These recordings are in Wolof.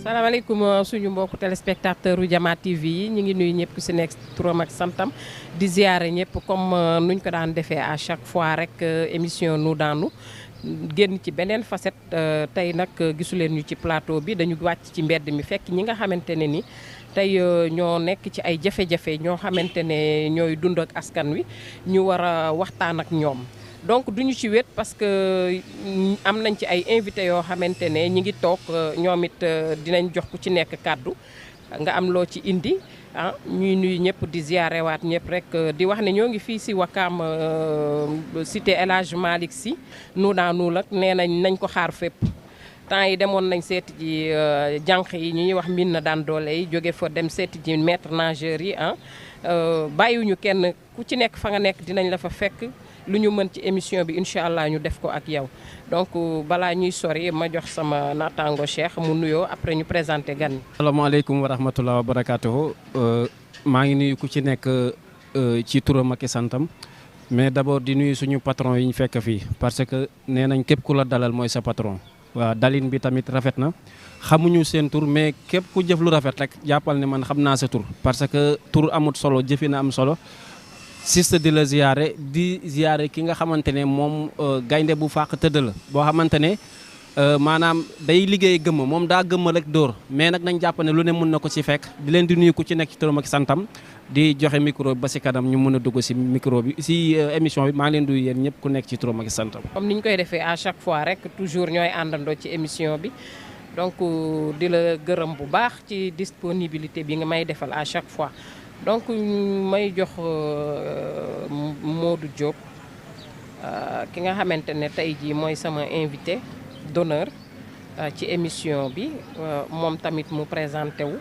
salaamaaleykum suñu mbokku téléspectateur u Jama TV yi ñu ngi nuyu ñëpp ku si nekk turam ak santam di ziare ñëpp comme nuñ ko daan defee à chaque fois rek émission nu daanu génn ci beneen facette tey nag gisu leen ñu ci plateau bi dañu wàcc ci mbedd mi fekk ñi nga xamante ne ni tey ñoo nekk ci ay jafe-jafe ñoo xamante ne ñooy dund ak askan wi ñu war a waxtaan ak ñoom. donc duñu ci wét parce que am nañ ci ay invité yoo xamante ne ñi ngi toog ñoom it dinañ jox ku ci nekk kàddu nga am loo ci indi ñuy nuyu ñëpp di ziarewaat ñëpp rek di wax ne ñoo ngi fii si Wakaam cité El Hadj Malick Sy nu daa nu lak nee nañ ko xaar fépp temps yi demoon nañ seeti ji jànq yi ñuy wax min na daan doole yi jóge fa dem seeti ji maître nageur yi bàyyiwuñu kenn ku ci nekk fa nga nekk dinañ la fa fekk lu ñu mën ci émission bi incha allah ñu def ko ak yow donc balaa ñuy sori ma jox sama naataango Cheikh mu nuyoo après ñu présenté gan ñi. asalaamaaleykum wa rahmatulah wa barakaatuhu maa ngi nuyu ku ci nekk ci turam ak santam mais d'abord di nuyu suñu patron yi ñu fekk fii parce que nee nañ képp ku la dalal mooy sa patron. waaw dalin bi tamit rafet na xamuñu seen tur mais képp ku jëf lu rafet rek jàppal ne man xam naa sa tur parce que tur amut solo jëfi na am solo. siste di la ziyaare ki nga xamante ne moom gaynde bu fàq tëdd la boo xamante ne maanaam day liggéey gëmm moom daa gëmm rek dóor mais nag nañ jàpp ne lu ne mën na ko ci fekk di leen di nuyu ku ci nekk ci turam ak santam di joxe micro bi ba si kanam ñu mën a dugg si micro bi si émission bi maa ngi leen di yéen ñëpp ku nekk ci turam ak santam. comme ni ñu koy defee à chaque fois rek toujours ñooy àndandoo ci émission bi donc di la gërëm bu baax ci disponibilité bi nga may defal à chaque fois. donc may jox Modou Diop ki nga xamante ne tey jii mooy sama invité d'honneur ci émission bi moom tamit mu présenté wu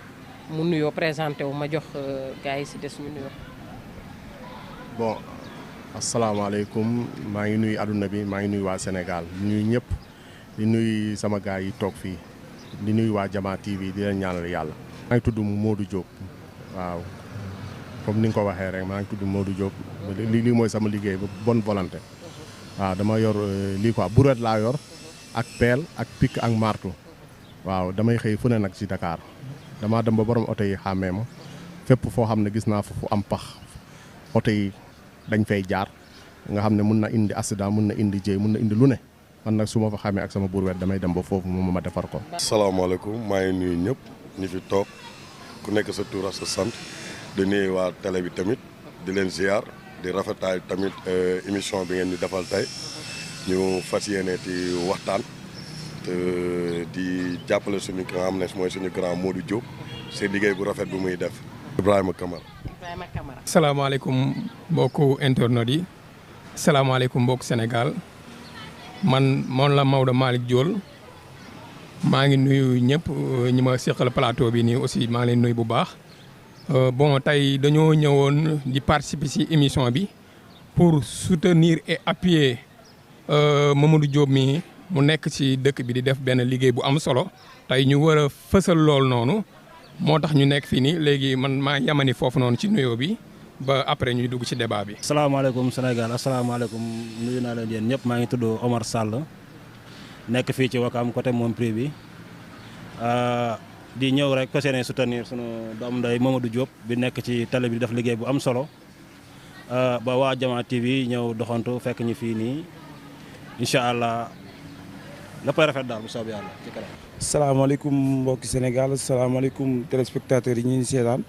mu nuyoo présenté wu ma jox gars yi si des ñu nuyoo. bon asalaamaaleykum maa ngi nuyu àdduna bi maa ngi nuyu waa Sénégal nuyu ñëpp di nuyu sama gars yi toog fii di nuyu waa Jama TV di leen ñaanal yàlla. maa ngi tudd Modou Diop waaw. comme ni nga ko waxee rek maa ngi tudd Modou Diop lii mooy sama liggéey ba bonne volonté waaw dama yor lii quoi brouette laa yor ak pelle ak pic ak marteau waaw damay xëy fu ne nag ci Dakar dama dem ba borom oto yi xàmmee ma fépp foo xam ne gis naa fa fu am pax oto yi dañ fay jaar nga xam ne mun na indi accident mun na indi jéey mun na indi lu ne man nag su ma fa xamee ak sama brouette damay dem ba foofu moom ma defar ko. asalaamaaleykum maa ngi nuyu ñëpp ñi fi toog ku nekk sa tur ak sa sant. di nuyu waa télé bi tamit di leen ziar di rafetaay tamit émission bi ngeen di defal tey ñu fas yéene ci waxtaan te di jàppale suñu nga xam ne mooy suñu grand Modou Diop seen liggéey bu rafet bu muy def. Ibrahima Camara. salaamaaleykum mbokku internautes yi salaamaaleykum mbokku Sénégal man la Maodo Malick Diol maa ngi nuyu ñëpp ñi ma seqal plateau bi nii aussi maa ngi leen nuyu bu baax. bon tey dañoo ñëwoon di participer ci émission bi pour soutenir et appuyer Mamadou Diop mi mu nekk ci dëkk bi di def benn liggéey bu am solo tey ñu war a fësal lool noonu moo tax ñu nekk fii nii léegi man maa yamani foofu noonu ci nuyoo bi ba après ñuy dugg ci débat bi. asalaamaaleykum Sénégal asalaamaaleykum nuyu naa leen yéen ñëpp maa ngi tudd Omar Sall nekk fii ci Wakaam côté Montpellier bi. di ñëw rek ko seene soutenir sunu doom nday Mamadou Diop bi nekk ci télé bi def liggéey bu am solo ba waa Jama TV ñëw doxantu fekk ñu fii nii incha allah léppay rafet daal bu soobee yàlla ci kanam. salaamaaleykum mbokki Sénégal salaamaaleykum téléspectateurs yi ñu seetaan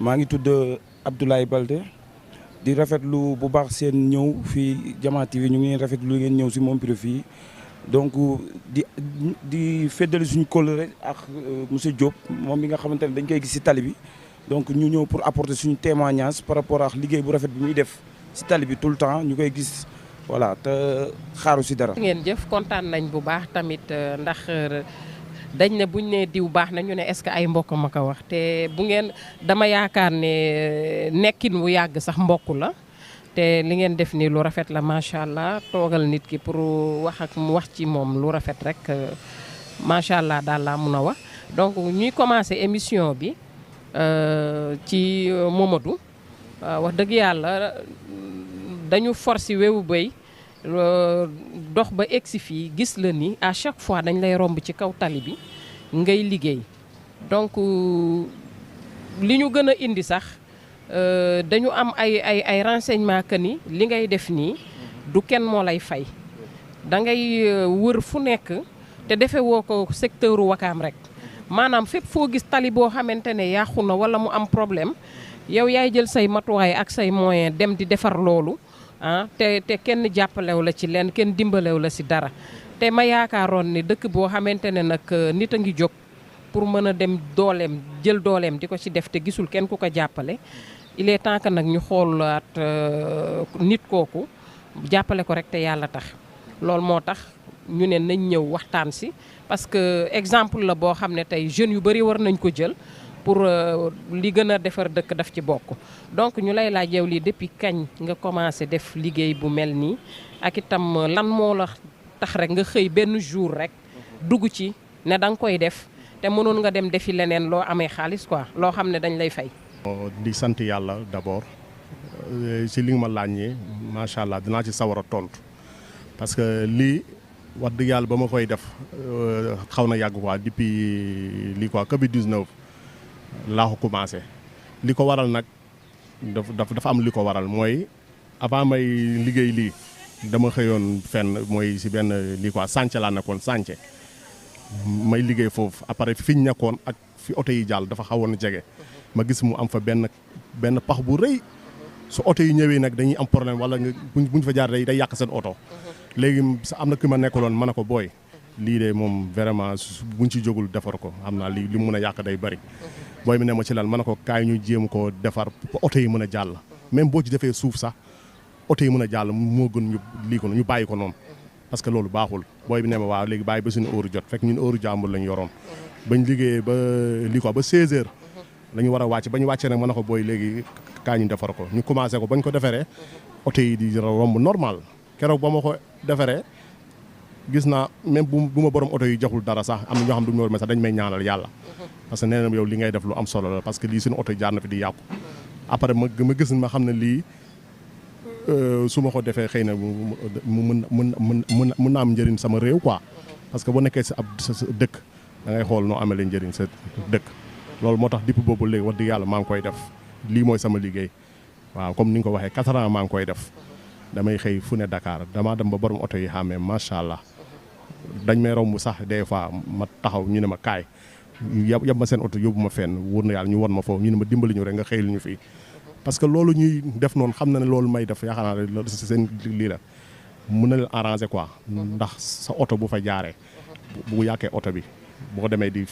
maa ngi tudd Abdoulaye Balde di rafetlu bu baax seen ñëw fii Jama TV ñu ngi rafetlu ngeen ñëw si Montpellier fii. donc di feddali suñu kóllëre ak monsieur Diop moom mi nga xamante ne dañ koy gis ci tali bi donc ñu ñëw pour apporter suñu témoignage par rapport ak liggéey bu rafet bi muy def ci tali bi tout le temps ñu koy gis voilà te xaaru ci dara. ngeen jëf kontaan nañ bu baax tamit ndax dañ ne buñ ne diw baax na ñu ne est-ce que ay mbokk ma ko wax te bu ngeen dama yaakaar ne nekkin wu yàgg sax mbokk la. te li ngeen def nii lu rafet la macha allah toogal nit ki pour wax ci moom lu rafet rek macha allah daal laa mun a wax donc ñuy commencer émission bi ci Mamadou wax dëgg yàlla dañu force wewu béy dox ba egsi fii gis la ni à chaque fois dañ lay romb ci kaw tali bi ngay liggéey donc li ñu gën a indi sax dañu am ay renseignement que ni li ngay def nii du kenn moo lay fay da ngay wër fu nekk te defe woo ko secteur Wakaam rek maanaam fépp foo gis tali boo xamante ne yàqu na wala mu am problème yow yaay jël say matuwaay ak say moyen dem di defar loolu te kenn jàppalew la ci leen kenn dimbalew la ci dara te ma yaakaaroon ni dëkk boo xamante ne nag nit a ngi jóg pour mën a dem dooleem jël dooleem di ko ci def te gisul kenn ku ko jàppale il est temps que nag ñu xoolaat nit kooku jàppale ko rek te yàlla tax loolu moo tax ñu ne nañ ñëw waxtaan ci parce que exemple la boo xam ne tey jeunes yu bari war nañ ko jël pour li gën a defar dëkk daf ci bokk donc ñu lay laaj yow lii depuis kañ nga commencé def liggéey bu mel nii ak itam lan moo la tax rek nga xëy benn jour rek dugg ci ne da nga koy def te mënoon nga dem defi leneen loo amee xaalis quoi loo xam ne dañ lay fay. di sant yàlla d'abord ci li nga ma laajee macha allah dinaa ci sawar a tontu parce que lii wax dëgg yàlla ba ma koy def xaw na yàgg quoi depuis lii quoi Covid 19 laa ko commencé. li ko waral nag dafa am li ko waral mooy avant may liggéey lii dama xëyoon fenn mooy ci benn lii quoi sànce laa nekkoon sànce may liggéey foofu après fi ñu nekkoon ak fi oto yi jàll dafa xawoon jege. ma gis mu am fa benn pax bu rëy su oto yi ñëwee nag dañuy am problème wala nga buñ fa jaar day yàq seen oto léegi am na ki ma nekkaloon ma ne ko booy lii de moom vraiment buñ ci jógul defar ko xam naa li mun a yàq day bari booy mi ne ma ci lan ma ne ko kaay ñu jéem ko defar ba oto yi mën a jàll même boo ci defee suuf sax oto yi mën a jàll moo gën ñu lii ko ñu bàyyi ko noonu parce que loolu baaxul booy bi ne ma waaw léegi bàyyi ba suñu heure jot fekk ñun heure jàmbur lañ yoroon bañ liggéeyee ba lii ko ba 16 heures la ñu war a wàcc ba ñu wàccee nag mën na ko booy léegi kaa ñu defar ko ñu commencé ko bañ ko defaree oto yi di romb normal keroog ba ma ko defaree gis naa même bu ma borom oto yi joxul dara sax am na ñoo xam du ma sax dañ may ñaanal yàlla parce que nee na yow li ngay def lu am solo la parce que lii suñu oto yi jaar na fi di yàqu après ma gis ma xam ne lii su ma ko defee xëy na mun na am njëriñ sama réew quoi parce que boo nekkee sa dëkk da ngay xool noo amee njëriñ sa dëkk loolu moo tax depuis boobu léegi wax dëgg yàlla maa ngi koy def lii mooy sama liggéey waaw comme ni nga ko waxee 4 ans maa ngi koy def damay xëy fu ne Dakar damaa dem ba borom oto yi xàmmee macha allah dañ may romb sax des fois ma taxaw ñu ne ma kaay yab ma seen oto yóbbu ma fenn wóor na yàlla ñu won ma foofu ñu ne ma dimbali ñu rek nga xëyal ñu fii. parce que loolu ñuy def noonu xam na ne loolu may def yaakaar naa ne loolu seen lii la mun na leen arranger quoi ndax sa oto bu fa jaaree bu yàqee oto bi boo demee di.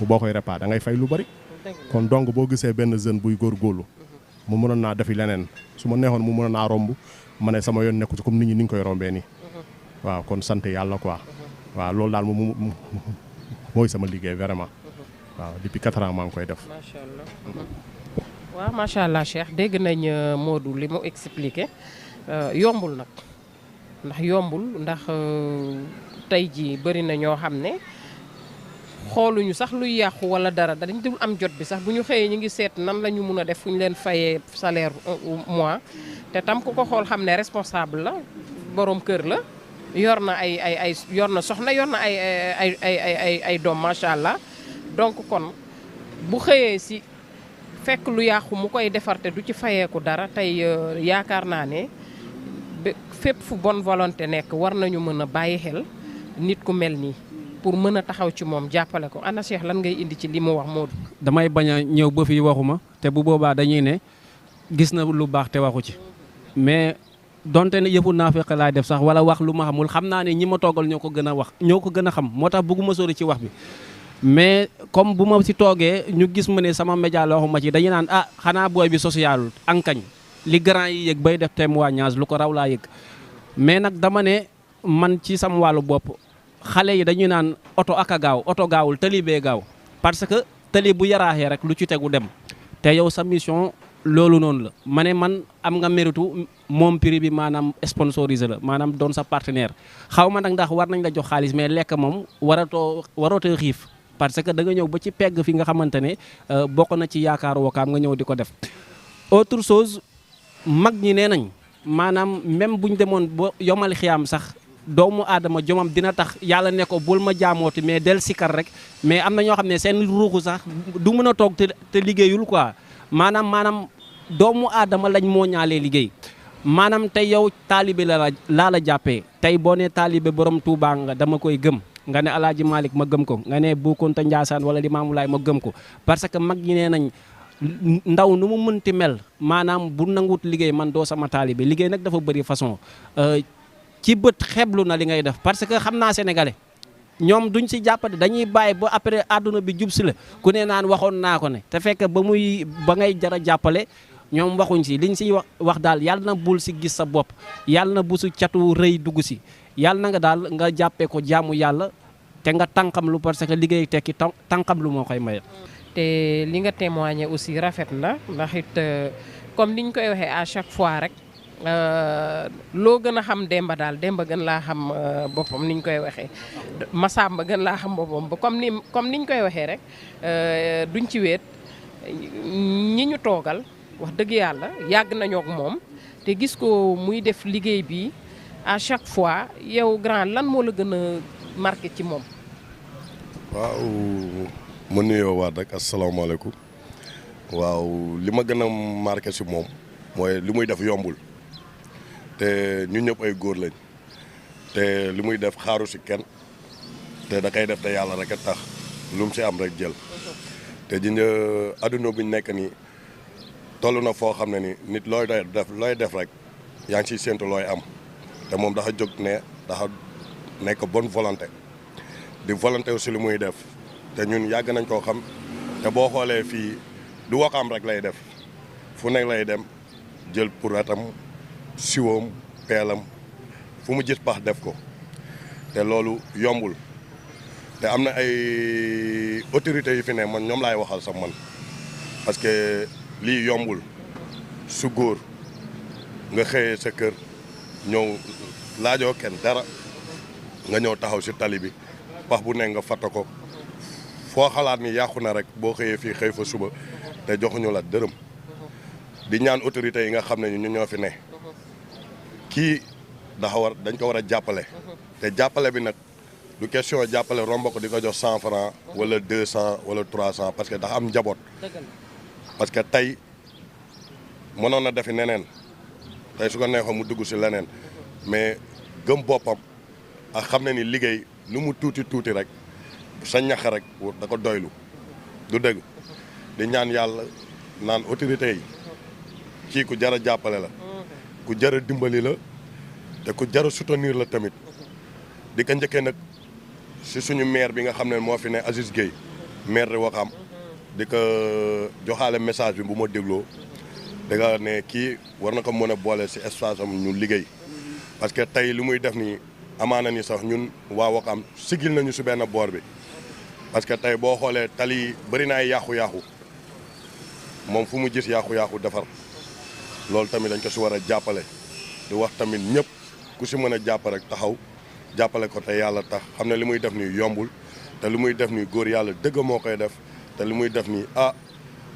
boo koy réparé da ngay fay lu bari kon donc boo gisee benn jeune buy góorgóorlu mu mënoon naa defi leneen su ma neexoon mu mënoon naa romb ma ne sama yoon nekku ci comme nit ñi ni ñu koy rombee nii waaw kon sant yàlla quoi waaw loolu daal moom mooy sama liggéey vraiment waaw depuis 4 ans maa ngi koy def. macha allah waaw macha allah Cheikh dégg nañ Modou li mu expliqué yombul nag ndax tey jii bëri na ñoo xam ne. xooluñu sax luy yàqu wala dara dañ dul am jot bi sax bu ñu xëyee ñu ngi seet nan la ñu mun a def fu ñu leen fayee salaire mois te tam ku ko xool xam ne responsable la borom kër la yor na yor na soxna yor na ay doom macha allah donc kon bu xëyee si fekk lu yàqu mu koy defar te du ci fayeeku dara tey yaakaar naa ne fépp fu bonne volonté nekk war nañu mën a bàyyi xel nit ku mel nii. pour mën a taxaw ci moom jàppale ko ana Cheikh lan ngay indi ci li mu wax Modou. damay bañ a ñëw ba fii waxuma te bu boobaa dañuy ne gis na lu baax te waxu ci mais donte ne yëfu naafeq laay def sax wala wax lu ma xamul xam naa ne ñi ma toogal ñoo ko gën a wax ñoo ko gën a xam moo tax bëgguma sori ci wax bi. mais comme bu ma si toogee ñu gis ma ne sama média la waxuma ci dañuy naan ah xanaa booy bi socialul ankañ li grand yi yëg bay def témoignage lu ko raw laa yëg mais nag dama ne man ci sama wàllu bopp. xale yi dañuy naan oto ak a gaaw oto gaawul tali bee gaaw parce que tali bu yaraaxee rek lu ci tegu dem te yow sa mission loolu noonu la ma ne man am nga méritu moom prix bi maanaam sponsorisé la maanaam doon sa partenaire xaw ma nag ndax war nañ la jox xaalis mais lekk moom waratoo xiif parce que da nga ñëw ba ci pegg fi nga xamante ne bokk na ci yaakaaru Wakaam nga ñëw di ko def autre chose mag ñi nee nañ maanaam même buñ demoon ba yomal xiyaam sax doomu aadama jomam dina tax yàlla ne ko bul ma jaamooti mais del sikar rek mais am na ñoo xam ne seen ruuxu sax du mën a toog te liggéeyul quoi maanaam doomu aadama lañ moo ñaalee liggéey maanaam tey yow taalibe laa la jàppee tey boo ne taalibe borom Touba nga dama koy gëm nga ne Alaaji Malick ma gëm ko nga ne Bou Kounta Ndiassane wala Limamou Laye ma gëm ko parce que mag ñi nee nañ ndaw nu mu mënti mel maanaam bu nangut liggéey man doo sama taalibe liggéey nag dafa bëri façon ci bët xeblu na li ngay def parce que xam naa sénégalais ñoom duñ si jàppale dañuy bàyyi ba après àdduna bi jub si la ku ne naan waxoon naa ko ne te fekk ba ngay jara jàppale ñoom waxuñ si liñ siy wax daal yàlla na bul si gis sa bopp yàlla na bu su catu rëy dugg si yàlla na nga daal nga jàppee ko jaamu yàlla te nga tànkam lu parce que liggéey tekki tànkam lu moo koy maye. te li nga témoigné aussi rafet na ndax it comme niñ koy waxee à chaque fois rek loo gën a xam Demba daal Demba gën laa xam boppam niñ koy waxee Massamba gën laa xam boppam ba comme niñ koy waxee rek duñ ci wéet ñi ñu toogal wax dëgg yàlla yàgg nañoo ak moom te gis ko muy def liggéey bi à chaque fois yow grand lan moo la gën a marqué ci moom. waaw ma nuyoo waat rek asalaamaaleykum waaw li ma gën a marqué si moom mooy li muy def yombul te ñun ñëpp ay góor lañ te li muy def xaaru si kenn te da koy def te yàlla rek a tax lu mu si am rek jël te ji nga adduna bi ñu nekk nii toll na foo xam ne ni nit looy def rek yaa ngi siy séntu looy am te moom dafa jóg ne dafa nekk bonne volonté di volonté aussi li muy def te ñun yàgg nañ koo xam te boo xoolee fii du Wakaam rek lay def fu nekk lay dem jël pour atam siwoom peelam fu mu gis pax def ko te loolu yombul te am na ay autorités yu fi ne man ñoom laay waxal sax man parce que lii yombul su góor nga xëyee sa kër ñëw laajoo kenn dara nga ñëw taxaw si tali bi pax bu nekk nga fatta ko foo xalaat ni yàqu na rek boo xëyee fii xëy fa suba te joxuñu la dërëm di ñaan autorités yi nga xam ne ñu ñoo fi ne kii dañ ko war a jàppale te jàppale bi nag du question jàppale romb ko di ko jox 100 francs wala 200 wala 300 parce que dafa am njaboot parce que tey mënoon na defi neneen tey su ko neexoon mu dugg si leneen mais gëm boppam ak xam ne ni liggéey lu mu tuuti rek sa ñax rek da ko doylu du dëgg di ñaan yàlla naan autorité yi kii ku jar a jàppale la ku jar a dimbali la te ku jar a soutenir la tamit di ko njëkkee nag si suñu maire bi nga xam ne moo fi ne Aziz Gueye maire de Wakaam di ko joxaale message bi bu ma dégloo da nga ne kii war na ko mën a boole si espace am ñu liggéey parce que tey li muy def nii amaana ni sax ñun waa Wakaam sigil nañu si benn boor bi parce que tey boo xoolee tali yi bëri na ay yàqu-yàqu moom fu mu gis yàqu-yàqu defar loolu tamit dañ ko si war a jàppale di wax tamit ñëpp ku si mën a jàpp rek taxaw jàppale ko te yàlla tax xam ne li muy def nii yombul te li muy def nii góor yàlla dëgg moo koy def te li muy def nii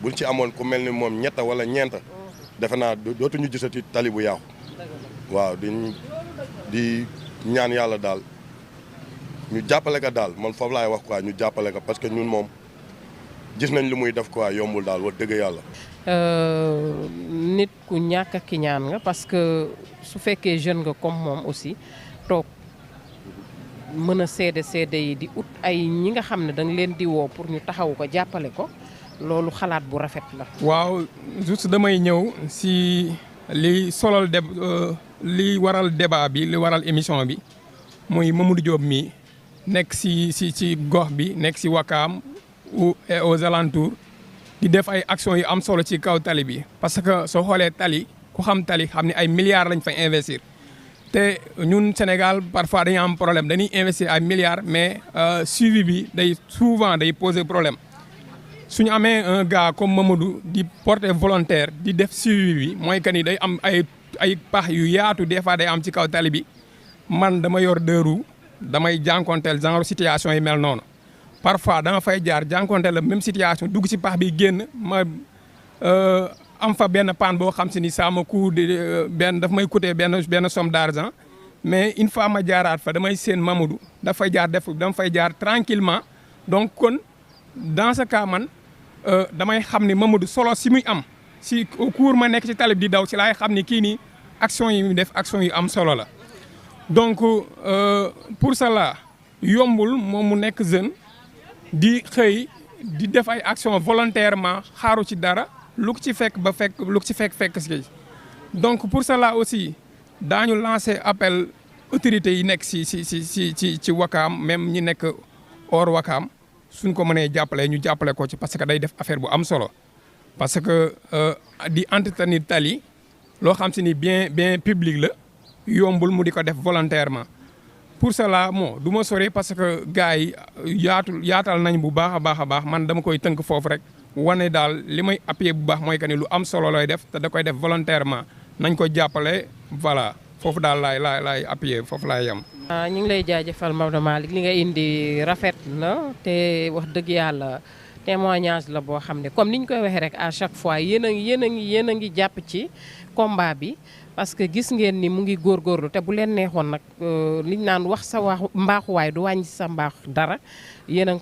buñ ci amoon ku mel ni moom ñetta wala ñeenta defe naa dootuñu gisati tali bu yàqu waaw di ñaan yàlla daal ñu jàppale ko daal man foofu laay wax quoi ñu jàppale ko parce que ñun moom gis nañ li muy def quoi yombul daal wax dëgg yàlla. nit ku ñàkk a kiñaan nga parce que su fekkee jeune nga comme moom aussi toog mën a seede yi di ut ay ñi nga xam ne da nga leen di woo pour ñu taxawu ko jàppale ko loolu xalaat bu rafet la. waaw juste damay ñëw si li li waral débat bi li waral émission bi muy Mamadou Diop mi nekk si gox bi nekk si Wakaam et aux alentours di def ay actions yu am solo ci kaw tali bi parce que soo xoolee tali ku xam tali xam ne ay milliards lañ fa investir te ñun Sénégal parfois dañuy am problème dañuy investir ay milliards mais suivi bi day souvent day poser problème suñu amee un gars comme Mamadou di porter volontaire di def suivi bi mooy que ni day am ay pax yu yaatu des fois day am ci kaw tali bi man dama yor 2 roues damay jànkonteel genre situation yi mel noonu parfois dama fay jaar jànkonteel la même situation dugg ci pax bi génn ma am fa benn panne boo xam si ni ça me coûte daf may coûter benn somme d'argent mais une fois ma jaaraat fa damay seen Mamadou dafay jaar dama fay jaar tranquillement donc kon dans ce cas man damay xam ni Mamadou solo si muy am si au cours ma nekk ci tali bi di daw si laay xam ni kii nii action yi mu def action yu am solo la donc pour cela yombul moom mu nekk jeune di xëy di def ay action volontairement xaaru ci dara lu ko ci fekk fekk si donc pour cela aussi daañu lancer appel autorités yi nekk ci Wakaam même ñi nekk hors Wakaam suñ ko mënee jàppale ñu jàppale ko ci parce que day def affaire bu am solo parce que di entretenir tali loo xam si ni bien public la yombul mu di ko def volontairement pour cela du ma sori parce que gars yi yaatal nañ bu baax a baax man dama koy tënk foofu rek wane daal li may appuyer bu baax mooy que ni lu am solo lay def te da koy def volontairement nañ ko jàppale voilà foofu daal laay appuyer foofu laay yem. ñu ngi lay jaajëfal Maodo Malick li nga indi rafet na te wax dëgg yàlla témoignage la boo xam ne comme ni ñu koy waxee rek à chaque fois yéen a ngi jàpp ci combat bi. parce que gis ngeen ni mu ngi góorgóorlu te bu leen neexoon nag liñ naan wax sa wax mbaaxuwaay du wàññi sa mbaax dara yéen a ngi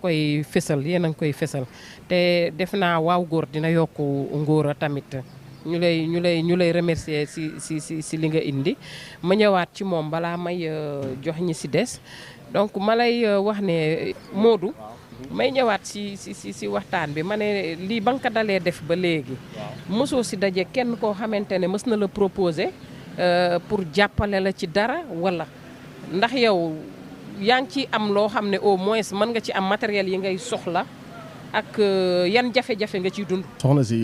koy fësal te def naa waaw góor dina yokku ngóora tamit ñu lay remercier si li nga indi ma ñëwaat ci moom balaa may jox ñi si des donc ma lay wax ne Modou may ñëwaat si waxtaan bi ma ne lii ba nga ko dalee def ba léegi mosoo si daje kenn koo xamante ne mës na la proposer pour jàppale la ci dara wala ndax yow yaa ngi ci am loo xam ne au moins mën nga ci am matériel yi ngay soxla ak yan jafe-jafe nga ciy dund. soxna si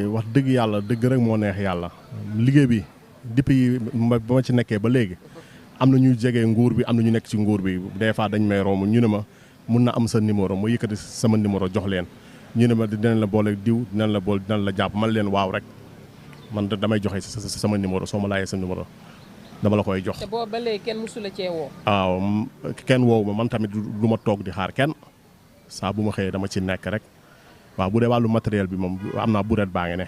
wax dëgg yàlla dëgg rek moo neex yàlla liggéey bi depuis ba ma ci nekkee ba léegi am na ñuy jege nguur bi am na ñu nekk ci nguur bi des fois dañ may romb ñu ne ma mun na am sa numéro ma yëkkati sama numéro jox leen ñu ne ma dinañ la boole diw dinañ la jàpp man leen waaw rek man damay joxe sama numéro soo ma laajee sa numéro dama la koy jox. te boobu ba léegi kenn mësu la cee woo. waaw kenn woowu ma man tamit du ma toog di xaar kenn saa bu ma xëyee dama ci nekk rek waaw bu dee wàllu matériel bi moom am naa buret baa ngi ne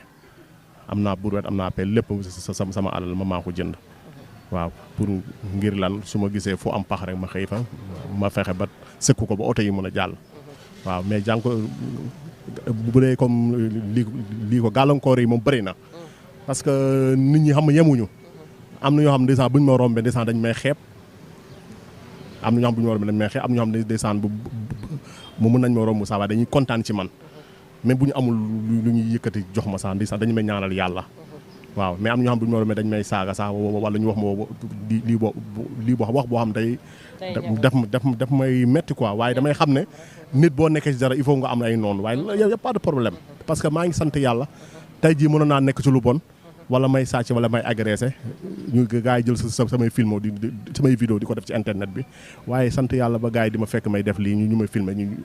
am naa buret am naa pelle lépp sama alal maa ko jënd. waaw pour ngir lan su ma gisee fu am pax rek ma xëy fa ma fexe ba sëkku ko ba oto yi mën a jàll waaw mais jàng ko bu dee comme lii ko gàllankoor yi moom bëri na parce que nit ñi xam nga yemuñu am na ñoo xam ne ndeysaan buñ ma rombee ndeysaan dañ may xeeb am na ñoo xam bu ñu ma rombee dañ may xeeb am na ñoo xam ne ndeysaan mu mën nañ ma romb saa waaye dañuy kontaan ci man même bu ñu amul lu ñuy yëkkati jox ma sax ndeysaan dañu may ñaanal yàlla waaw mais am na ñoo xam bu ñu ma rombee dañ may saaga sax wala ñu wax ma lii wax boo xam day daf may metti quoi waaye damay xam ne nit boo nekkee ci dara il faut nga am ay noonu waaye y a pas de problème parce que maa ngi sant yàlla tey jii mënoon naa nekk ci lu bon wala may sàcc wala may agressé ñu gars yi jël samay film samay vidéo di ko def ci internet bi waaye sant yàlla ba gars yi di ma fekk may def lii ñu may filmé ñu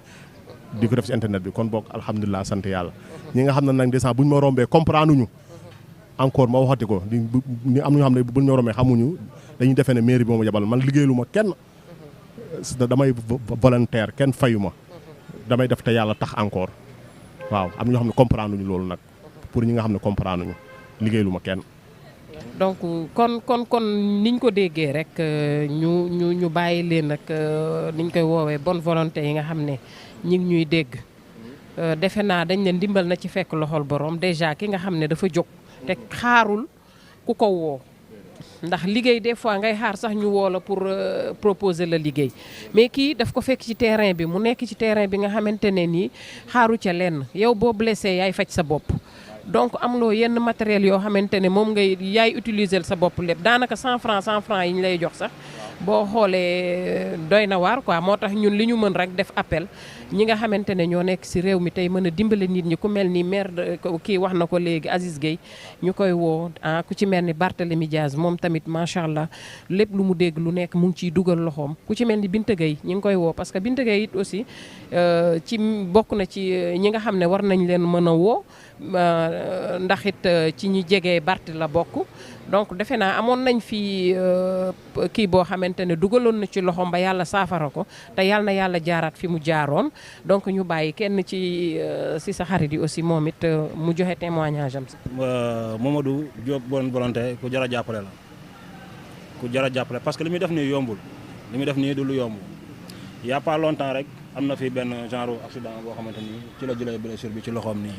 di ko def ci internet bi kon boog alhamdulilah sant yàlla ñi nga xam ne nag desant bu ñu ma rombee comprendre ñu encore ma waxati ko ni am na ñoo xam ne bu ñu ma rombee xamuñu dañuy defee ne mairie bi moom yabal man liggéeyalu ma kenn damay volontaire kenn fayu ma damay def te yàlla tax encore waaw am na ñoo xam ne comprendre ñu loolu nag pour ñi nga xam ne comprendre ñu liggéeyalu ma kenn. donc kon niñ ko déggee rek ñu bàyyi leen nag niñ koy woowee bonne volonté yi nga xam ne ñi ngi ñuy dégg defe naa dañ ne ndimbal na ci fekk loxol borom déjà ki nga xam ne dafa jóg te xaarul ku ko woo ndax liggéey des fois ngay xaar sax ñu woo la pour proposer la liggéey mais kii daf ko fekk ci terrain bi mu nekk ci terrain bi nga xamante ne nii xaaru ca lenn yow boo blessé yaay faj sa bopp. donc am loo yenn matériel yoo xamante ne moom ngay yaay utiliser sa bopp lépp daanaka 100 francs yi ñu lay jox sax boo xoolee doy na waar quoi moo tax ñun li ñu mën rek def appel ñi nga xamante ne ñoo nekk ci réew mi tey mën a dimbale nit ñi ku mel ni maire kii wax na ko léegi Aziz Gueye ñu koy woo ku ci mel ni Barthélémy Diaz moom tamit macha allah lépp lu mu dégg lu nekk mu ngi ciy dugal loxoom ku ci mel ni Binta Gueye ñi ngi koy woo parce que Binta Gueye it aussi ci bokk na ci ñi nga xam ne war nañ leen mën a woo ndax it ci ñi jege Bart la bokk donc defe naa amoon nañ fi kii boo xamante ne dugaloon na ci loxoom ba yàlla saafara ko te yàlla na yàlla jaaraat fi mu jaaroon donc ñu bàyyi kenn ci si sa xarit yi aussi moom it mu joxe témoignage am si. Mamadou Diop bonne volonté ku jar a jàppale la ku jar a jàppale parce que li muy def nii yombul li muy def nii du lu yomb il y a pas longtemps rek am na fi benn genre accident boo xamante ni ci la jëlee blessure bi ci loxoom nii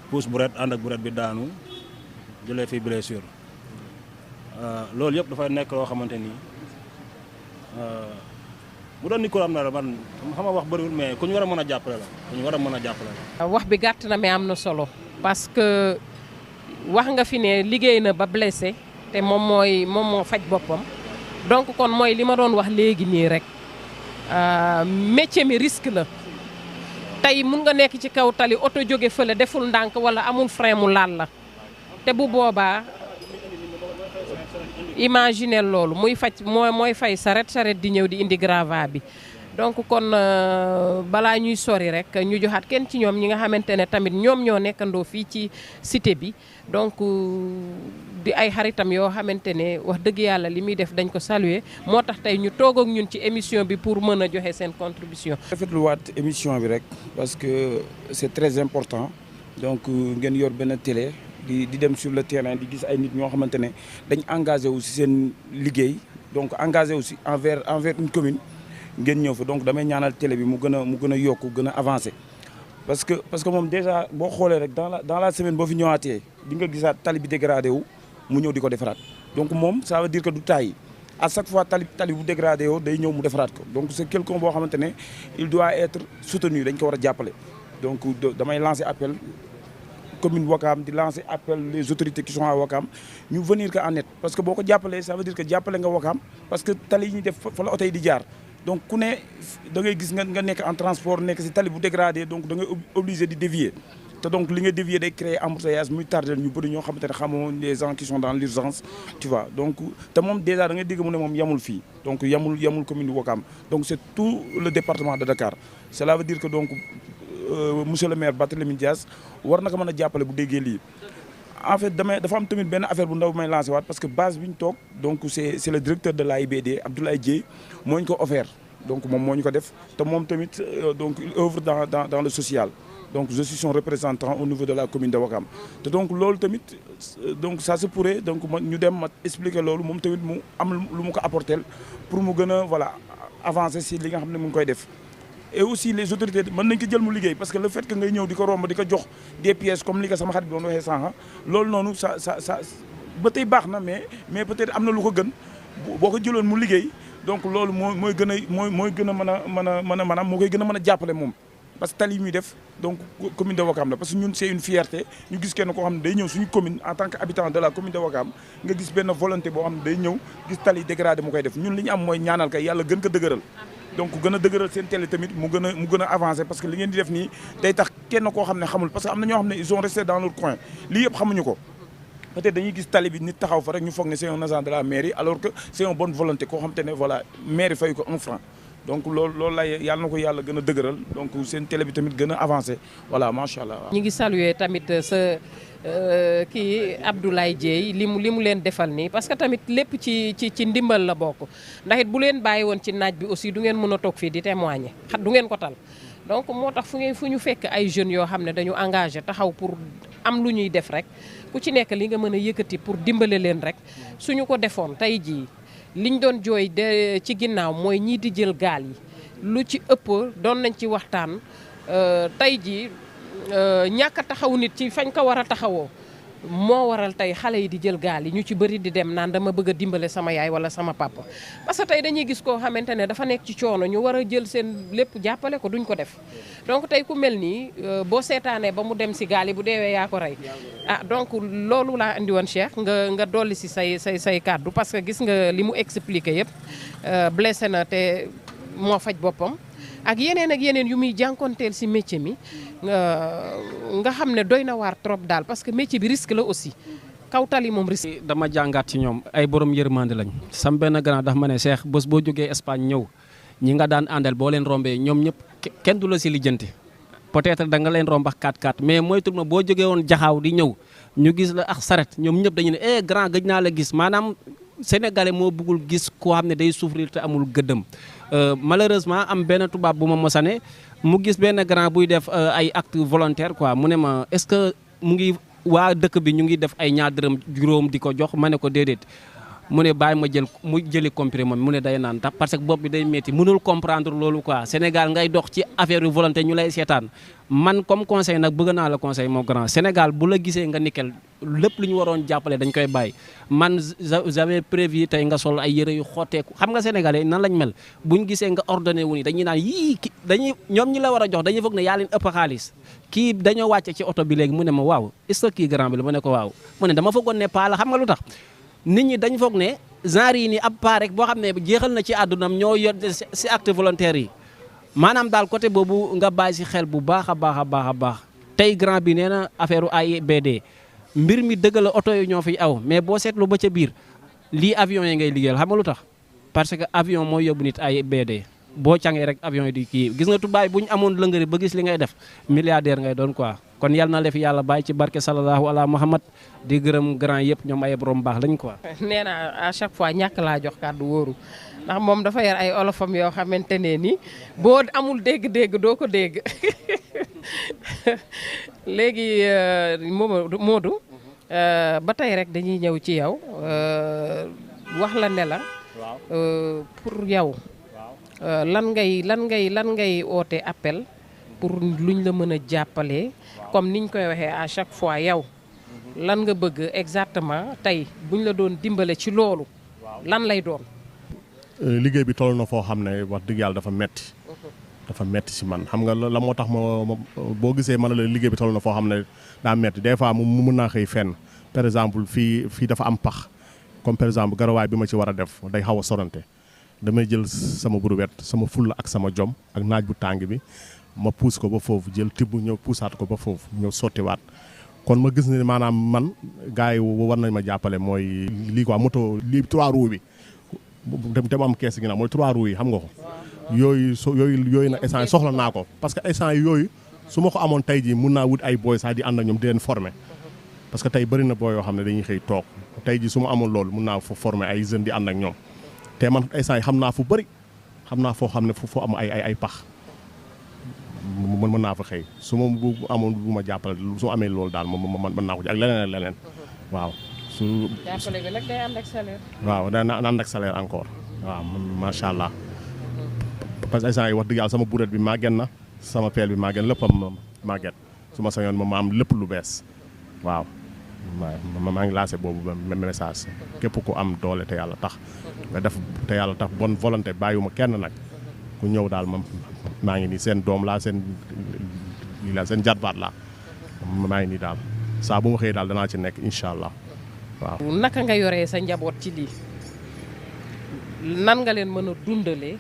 pousse buret ànd ak buret bi daanu jëlee fi blessure loolu yëpp dafay nekk loo xamante ni bu doon ni ko am na la man xam nga wax bëriwul mais ku ñu war a mën a jàppale la ku ñu war a mën a jàppale la. wax bi gàtt na mais am na solo parce que wax nga fi ne liggéey na ba blessé te moom moo faj boppam donc kon mooy li ma doon wax léegi nii rek métier mi risque la tey mun nga nekk ci kaw tali oto jóge fële deful ndànk wala amul frein mu laal la te bu boobaa imaginer loolu muy faj mooy fay saret di ñëw di indi grava bi donc kon balaa ñuy sori rek ñu joxaat kenn ci ñoom ñi nga xamante ne tamit ñoom ñoo nekkandoo fii ci cité bi donc di ay xaritam yoo xamante ne wax dëgg yàlla li muy def dañ ko saluer moo tax tey ñu toog ak ñun ci émission bi pour mën a joxe seen contribution. rafetluwaat émission bi rek parce que c'est très important donc ngeen yor benn télé di dem sur le terrain di gis ay nit ñoo xamante ne dañ engagé wu si seen liggéey donc engagé aussi envers une commune. ngeen ñëw fa donc damay ñaanal télé bi mu gën a yokku gën a avancé parce que moom déjà boo xoolee rek dans la semaine boo fi ñëwaatee di nga gisaat tali bi dégradé wu mu ñëw di ko defaraat donc moom ça veut dire que du taay à chaque fois tali bu dégradé wu day ñëw mu defaraat ko donc c'est quelqu'un boo xamante ne il doit être soutenu dañ ko war a jàppale donc damay lancer appel commune Ouakam di lancer appel les autorités qui sont à Ouakam ñu venir que en aide parce que boo ko jàppalee ça veut dire que jàppale nga Ouakam parce que tali yi ñuy def fa la oto yi di jaar donc ku ne da ngay gis nga nekk en transport nekk si tali bu dégradé donc da ngay obligé di dévier te donc li nga dévier day créer embouteillage muy tardé ñu bëri ñoo xamante ne xamoo les gens qui sont dans l'urgence tu vois donc te moom déjà da ngay dégg mu ne moom yamul fii donc yamul commune de Ouakam donc c'est tout le département de Dakar cela veut dire que donc monsieur le maire Barthélémy Dias war na ko mën a jàppale bu déggee lii en fait dafa am tamit benn affaire bu ndaw bu may lancé waat parce que base bi ñu toog donc c'est le directeur de l'AIBD Abdoulaye Dieye moo ñu ko offert donc moom moo ñu ko def te moom tamit donc il œuvre dans le social donc je suis son représentant au niveau de la commune de Ouakam te donc loolu tamit donc ça se pourrait donc ñu dem ma expliquer loolu moom tamit mu am lu mu ko apporter pour mu gën a voilà avancer si li nga xam ne mu ngi koy def. et aussi les autorités mën nañ ko jël mu liggéey parce que le fait que ngay ñëw di ko romb di ko jox des pièces comme li ko sama xarit doon waxee sànq loolu noonu ça ba tey baax na mais peut-être am na lu ko gën boo ko jëloon mu liggéey donc loolu mooy gën a maanaam moo koy gën a mën a jàppale moom. parce que tali yi muy def donc commune de Ouakam la parce que ñun c'est une fierté ñu gis kenn koo xam ne day ñëw suñu commune en tant que habitant de la commune de Ouakam nga gis benn volonté boo xam ne day ñëw gis tali dégradé mu koy def ñun li ñu am mooy ñaanal kay yàlla gën ko dëgëral. donc gën a dëgëral seen télé tamit mu gën a avancé parce que li ngeen di def nii day tax kenn koo xam ne xamul parce que am na ñoo xam ne ils sont restés dans leur coin lii yëpp xamuñu ko peut-être dañuy gis tali bi nit taxaw fa rek ñu foog ne c'est un agent de la mairie alors que c'est une bonne volonté koo xam te ne voilà mairie fay ko 1 franc donc loolu lay yàlla na ko yàlla gën a dëgëral donc seen télé bi tamit gën a avancé voilà macha allah. ñu ngi saluer tamit sa kii Abdoulaye Dieye li mu leen defal nii parce que tamit lépp ci ndimbal la bokk ndax it bu leen bàyyi woon ci naaj bi aussi du ngeen mën a toog fii di témoigner du ngeen ko tal donc moo tax fu ñu fekk ay jeunes yoo xam ne dañu engagé taxaw pour am lu ñuy def rek ku ci nekk li nga mën a yëkkati pour dimbale leen rek suñu ko defoon tey jii liñ doon jooy de ci ginnaaw mooy ñii di jël gaal yi lu ci ëpp doon nañ ci waxtaan tey jii ñàkk a taxaw nit ci fañ ko war a taxawoo moo waral tey xale yi di jël gaal yi ñu ci bëri di dem naan dama bëgg a dimbale sama yaay wala sama papa. parce que tey dañuy gis koo xamante ne dafa nekk ci coono ñu war a jël seen lépp jàppale ko duñ ko def donc tey ku mel nii boo seetaanee ba mu dem si gaal yi bu deewee yaa ko rey donc loolu laa andi woon Cheikh nga dolli si say kàddu parce que gis nga li mu expliqué yëpp blessé na te moo faj boppam. ak yeneen yu muy jànkonteel si métier mi nga xam ne doy na waar trop daal parce que métier bi risque la aussi kaw tali moom risque. dama jàngaat ci ñoom ay borom yërmande lañ sam benn grand dafa ma ne Cheikh bés boo jógee Espagne ñëw ñi nga daan àndal boo leen rombee ñoom ñëpp kenn du la si lijjanti peut-être da nga leen rombax 4x4 mais moytul ma boo jógee woon jaxaaw di ñëw ñu gis la ak saret ñoom ñëpp dañu ne grand gëj naa la gis maanaam sénégalais moo bëggul gis koo xam ne day souffrir te amul gëddëm. Malheureusement am benn tubaab bu ma mosane mu gis benn grand buy def ay acte volontaire quoi mu ne ma est-ce que mu ngi waa dëkk bi ñu ngi def ay ñaar dërëm juróom di ko jox ma ne ko déedéet mu ne bàyyi ma mu jëli comprimé mu ne day naan tax parce que bopp bi day métti mënul comprendre loolu quoi Sénégal ngay dox ci affaire yu volonté ñu lay seetaan man comme conseil nag bëgg naa la conseil mon grand Sénégal bu la gisee nga nickel lépp lu ñu waroon jàppale dañ koy bàyyi man j'avais prévu tey nga sol ay yëre yu xotteeku xam nga sénégalais nan lañ mel buñ gisee nga ordonné wu ni dañuy naan yii ñoom ñi la war a jox dañuy foog ne yaa leen ëpp xaalis kii dañoo wàcce ci oto bi léegi mu ne ma waaw est-ce que kii grand bi la ma ne ko waaw mu ne dama foogoon ne paa la xam nga lu tax nit ñi dañ foog ne genre yi ni ab paa rek boo xam ne jeexal na ci àddunam ñoo yor si acte volontaire yi maanaam daal côté boobu nga bàyyi si xel bu baax a baax a baax a baax tey grand bi nee na affaire AIBD mbir mi dëgg la oto yi ñoo fiy aw mais boo seetlu ba ca biir lii avion yi ngay liggéeyal xam nga lu tax parce que avion mooy yóbbu nit AIBD boo cangee rek avion yi di kii gis nga tubaay bu ñu amoon lëngëri ba gis li ngay def milliardaire ngay doon quoi kon yal na la fi yàlla bàyyi ci barke sallallahu ala muhammad di gërëm grand yëpp ñoom ay borom baax lañ quoi. nee naa à chaque fois ñàkk laa jox kàddu wóoru ndax moom dafa yar ay olofam yoo xamante ne ni boo amul dégg-dégg doo ko dégg léegi Modou ba tey rek dañuy ñëw ci yow wax la ne la pour yow lan ngay oote appel pour luñ la mën a jàppale comme niñ koy waxee à chaque fois yow lan nga bëgg exactement tey buñ la doon dimbale ci loolu lan lay doon. liggéey bi toll na foo xam ne wax dëgg yàlla dafa metti si man xam nga la moo tax ma boo gisee man la liggéey bi toll na foo xam ne daa metti des fois mu mën naa xëy fenn par exemple fii dafa am pax comme par exemple garawaay bi ma ci war a def day xaw a sorante damay jël sama brouette sama fulla ak sama jom ak naaj bu tàng bi ma puus ko ba foofu jël tibb ñëw puusaat ko ba foofu ñëw sottiwaat kon ma gis ne maanaam man gars yi war nañ ma jàppale mooy lii quoi moto lii 3 roues bi te mu am kees gi nag mooy 3 roues yi xam nga ko yooyu nag essence soxla naa ko parce que essence yooyu su ma ko amoon tey jii mun naa wut ay booy sax di ànd ak ñoom di leen former parce que tey bëri na booy yoo xam ne dañuy xëy toog tey jii su ma amoon loolu mun naa fa former ay jeunes di ànd ak ñoom te man essence yi xam naa fu bëri xam naa foo xam ne fu am ay pax mën naa fa xëy su ma bu amoon bu ma jàppale su amee loolu daal mën naa ko ci ak leneen waaw. su jàppale bi nag day ànd ak salaire. waaw day ànd ak salaire encore waaw macha allah parce que instant yi wax dëgg yàlla sama buret bi màgget na sama peel bi màgget léppam màgget su ma sañoon ma am lépp lu bees waaw. maa ngi lancé boobu message képp ku am doole te yàlla tax nga def te yàlla tax bonne volonté bàyyiwuma kenn nag ku ñëw daal maa ngi nii seen doom laa seen jatbaat laa maa ngi nii daal saa bu ma xëyee daal danaa ci nekk incha allah waaw. naka nga yoree sa njaboot ci lii nan nga leen mën a dundalee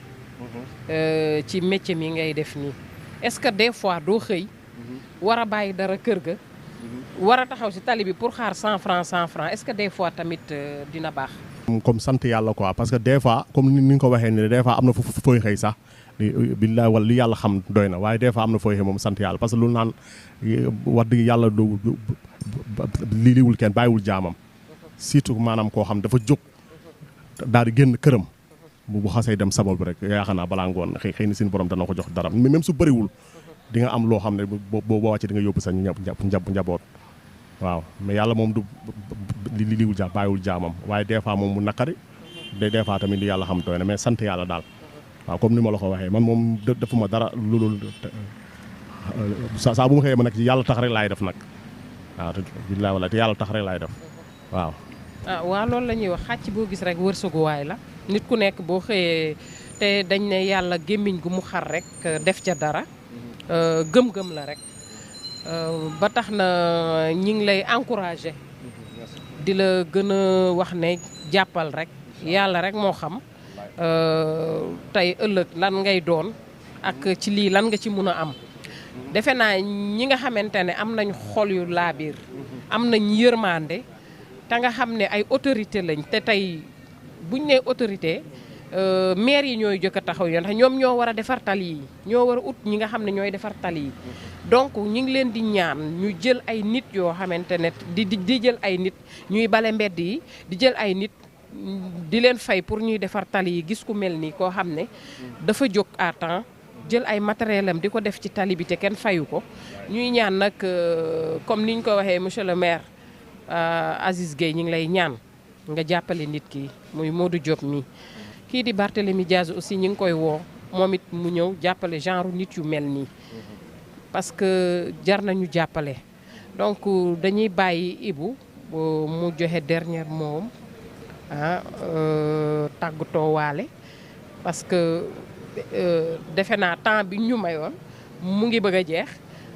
ci métier mi ngay def nii est-ce que des fois doo xëy war a bàyyi dara kër ga war a taxaw si tali bi pour xaar 100 francs est-ce que des fois tamit dina baax. comme sant yàlla quoi parce que des fois comme ni nga ko waxee nii des fois am na fooy xëy sax billaay wala li yàlla xam doy na waaye des fois am na fooy xëy moom sant yàlla parce que lu naan wax dëgg yàlla du liiwul kenn bàyyiwul jaamam surtout maanaam koo xam dafa jóg daal di génn këram bu xasee dem sabal bi rek yaakaar naa balaa ngoon xëy na seen borom dana ko jox dara même su bëriwul di nga am loo xam ne boo wàccee di nga yóbbu sa njaboot waaw mais yàlla moom du liiwul bàyyiwul jaamam waaye des fois moom mu naqari des fois tamit li yàlla xam doy na mais sant yàlla daal waaw comme ni ma la ko waxee man moom defuma dara loolu saa bu ma xëyee ma nag ci yàlla tax rek laay def nag waaw billaay wala te yàlla tax rek laay def waaw. waaw loolu la ñuy wax xàcc boo gis rek wërsëguwaay la nit ku nekk boo xëyee te dañ ne yàlla gémmiñ gu mu xar rek def ca dara gëm-gëm la rek ba tax na ñi ngi lay encouragé di la gën a wax ne jàppal rek yàlla rek moo xam tey ëllëg lan ngay doon ak ci lii lan nga ci mun a am defe naa ñi nga xamante ne am nañ xol yu laabiir am nañ yërmande te nga xam ne ay autorité lañ te tey buñ nee autorité maire yi ñooy jëkk a taxaw yoon ndax ñoom ñoo war a defar tali yi ñoo war a ut ñi nga xam ne ñooy defar tali yi donc ñu ngi leen di ñaan ñu jël ay nit yoo xamante ne di jël ay nit ñuy bale mbedd yi di jël ay nit di leen fay pour ñuy defar tali yi gis ku mel nii koo xam ne dafa jóg à temps jël ay matériel am di ko def ci tali bi te kenn fayu ko ñuy ñaan nag comme niñ ko waxee monsieur le maire Aziz Gueye ñu ngi lay ñaan nga jàppale nit ki muy Modou Diop mi kii di Barthélémy Diaz aussi ñi ngi koy woo moom it mu ñëw jàppale genre nit yu mel nii parce que jar nañu jàppale donc dañuy bàyyi Ibou mu joxe dernier mot tàggatoo waale parce que defe naa temps bi ñu mayoon mu ngi bëgg a jeex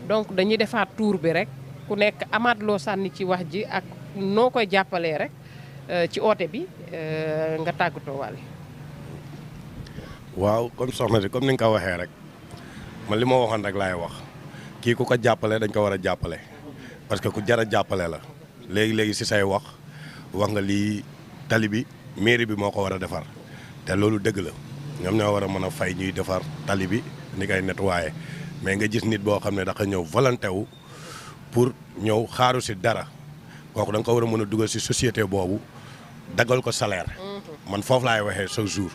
donc dañuy defaat tour bi rek ku nekk amaat loo sànni ci wax ji ak noo koy jàppalee rek ci oote bi nga tàggatoo waale. waaw comme soxna si comme ni nga ko waxee rek man li ma waxoon rek laay wax kii ku ko jàppale dañ ko war a jàppale parce que ku jar a jàppale la léegi si say wax nga lii tali bi mairie bi moo ko war a defar te loolu dëgg la ñoom ñoo war a mën a fay ñuy defar tali bi ni koy nettoyer mais nga gis nit boo xam ne dafa ñëw volonté wu pour ñëw xaaru si dara kooku da nga ko war a mën a dugal si société boobu daggal ko salaire man foofu laay waxee chaque jour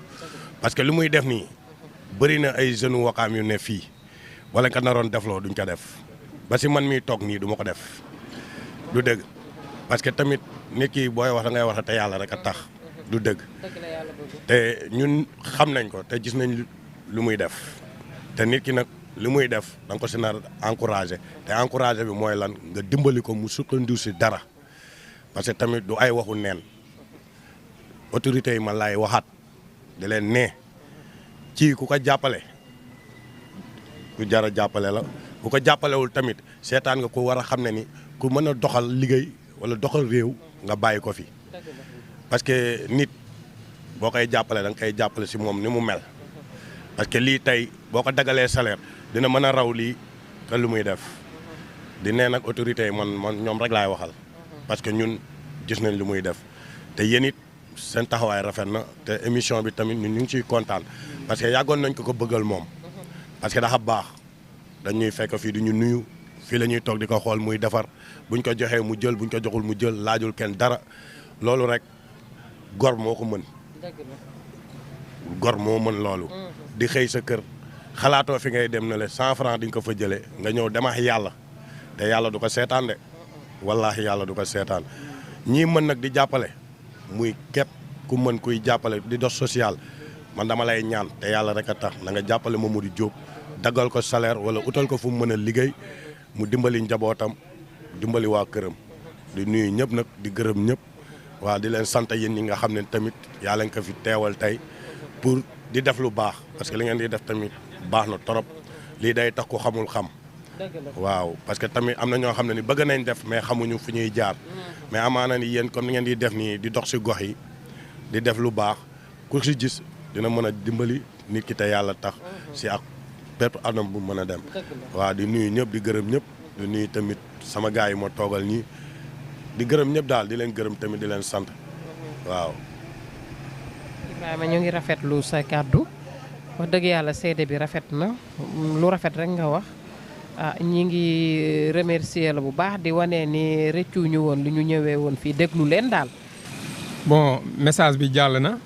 parce que li muy def nii bëri na ay jeunes Wakaam yu ne fii wala nga naroon defloo duñ ko def ba si man miy toog nii du ma ko def du dëgg parce que tamit nit ki booy wax da ngay wax te yàlla rek a tax du dëgg te ñun xam nañ ko te gis nañ lu muy def te nit ki nag li muy def da nga ko si nar encouragé te encouragé bi mooy lan nga dimbali ko mu sukkandiku si dara parce que tamit du ay waxu neen autorités yi man laay waxaat di leen ne ci ku ko jàppale ku jar a jàppale la ku ko jàppalewul tamit seetaan nga ko war a xam ne ni ku mën a doxal liggéey wala doxal réew nga bàyyi ko fi parce que nit boo koy jàppale da nga koy jàppale si moom ni mu mel parce que lii tey boo ko dagalee salaire dina mën a raw lii te lu muy def di nee nag autorités yi man ñoom rek laay waxal parce que ñun gis nañ lu muy def te yéen it seen taxawaay rafet na te émission bi tamit ñun ñu ngi ciy kontaan parce que yàggoon nañ ko bëggal moom parce que dafa baax dañuy fekk fii di ñu nuyu fii la ñuy toog di ko xool muy defar buñ ko joxee mu jël buñ ko joxul mu jël laajul kenn dara loolu rek gor moo ko mën gor moo mën loolu di xëy sa kër xalaatoo fi ngay dem na le 100 francs di nga ko fa jëlee nga ñëw demax yàlla te yàlla du ko seetaan de wallaahi yàlla du ko seetaan ñii mën nag di jàppale muy képp ku mën kuy jàppale di dox social man dama lay ñaan te yàlla rek a tax na nga jàppale Mamadou Diop daggal ko salaire wala utal ko fu mu mën a liggéey mu dimbali njabootam dimbali waa këram di nuyu ñëpp nag di gërëm ñëpp waaw di leen sant yéen ñi nga xam ne tamit yaa leen ko fi teewal tey pour di def lu baax parce que li ngeen di def tamit baax na trop lii day tax ku xamul xam waaw parce que tamit am na ñoo xam ne ni bëgg nañ def mais xamuñu fu ñuy jaar mais amaana ni yéen comme ni ngeen di def nii di dox si gox yi di def lu baax ku si gis dina mën a dimbali nit ki te yàlla tax si ak bépp anam bu mën a dem waaw di nuyu ñëpp di gërëm ñëpp di nuyu tamit sama gars yi ma toogal nii di gërëm ñëpp daal di leen gërëm tamit di leen sant waaw. Ibrahima ñu ngi rafetlu sa kàddu wax dëgg yàlla seede bi rafet na lu rafet rek nga wax ñi ngi remercier la bu baax di wane ni rëccu ñu woon li ñu ñëwee woon fii déglu leen daal. bon message bi jàll na